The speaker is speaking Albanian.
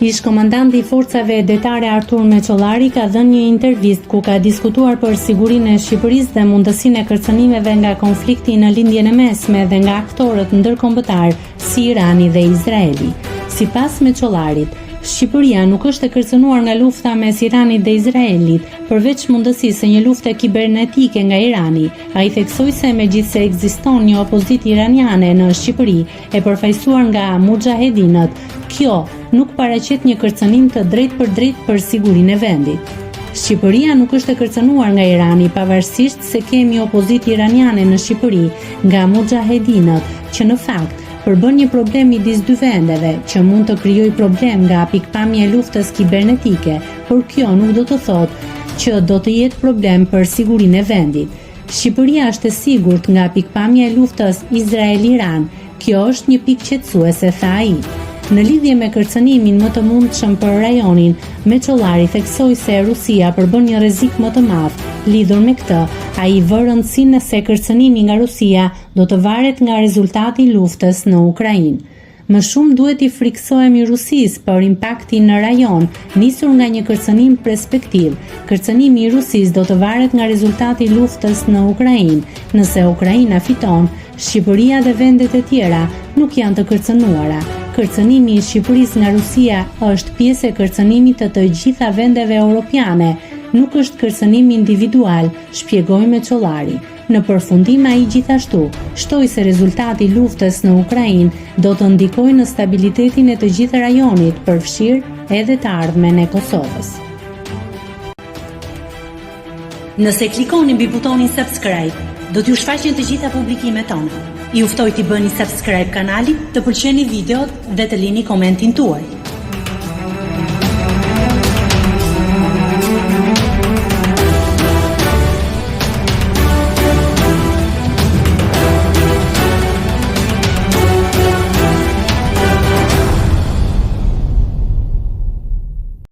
Ish-komandanti i Forcave Detare Artur Meçollari ka dhënë një intervistë ku ka diskutuar për sigurinë e Shqipërisë dhe mundësinë e kërcënimeve nga konflikti në Lindjen e Mesme dhe nga aktorët ndërkombëtarë si Irani dhe Izraeli. Sipas Meçollarit, Shqipëria nuk është e kërcënuar nga lufta mes Iranit dhe Izraelit, përveç mundësisë së një lufte kibernetike nga Irani. Ai theksoi se megjithëse ekziston një opozitë iraniane në Shqipëri, e përfaqësuar nga muxhahedinët, kjo nuk paraqet një kërcënim të drejtpërdrejtë për sigurinë e vendit. Shqipëria nuk është e kërcënuar nga Irani, pavarësisht se kemi opozitë iraniane në Shqipëri nga muxhahedinët, që në fakt përbën një problem midis dy vendeve, që mund të krijojë problem nga pikëpamja e luftës kibernetike, por kjo nuk do të thotë që do të jetë problem për sigurinë e vendit. Shqipëria është e sigurt nga pikëpamja e luftës Izrael-Iran, kjo është një pikë qetësuese, tha ai. Në lidhje me kërcënimin më të mundshëm për rajonin, Meçollari theksoi se Rusia përbën një rrezik më të madh. Lidhur me këtë, ai vë rëndësinë se kërcënimi nga Rusia do të varet nga rezultati i luftës në Ukrainë. Më shumë duhet t'i frikësohemi Rusisë për impaktin në rajon, nisur nga një kërcënim perspektiv. Kërcënimi i Rusisë do të varet nga rezultati i luftës në Ukrainë. Nëse Ukraina fiton, Shqipëria dhe vendet e tjera nuk janë të kërcënuara. Kërcënimi i Shqipërisë nga Rusia është pjesë e kërcënimit të të gjitha vendeve europiane, nuk është kërcënim individual, shpjegoi Meçollari. Në përfundim ai gjithashtu shtoi se rezultati i luftës në Ukrainë do të ndikojë në stabilitetin e të gjithë rajonit, përfshirë edhe të ardhmen e Kosovës. Nëse klikoni mbi butonin subscribe, do t'ju shfaqen të gjitha publikimet tona. Ju ftoj t'i bëni subscribe kanalit, të pëlqeni videot dhe të lini komentin tuaj.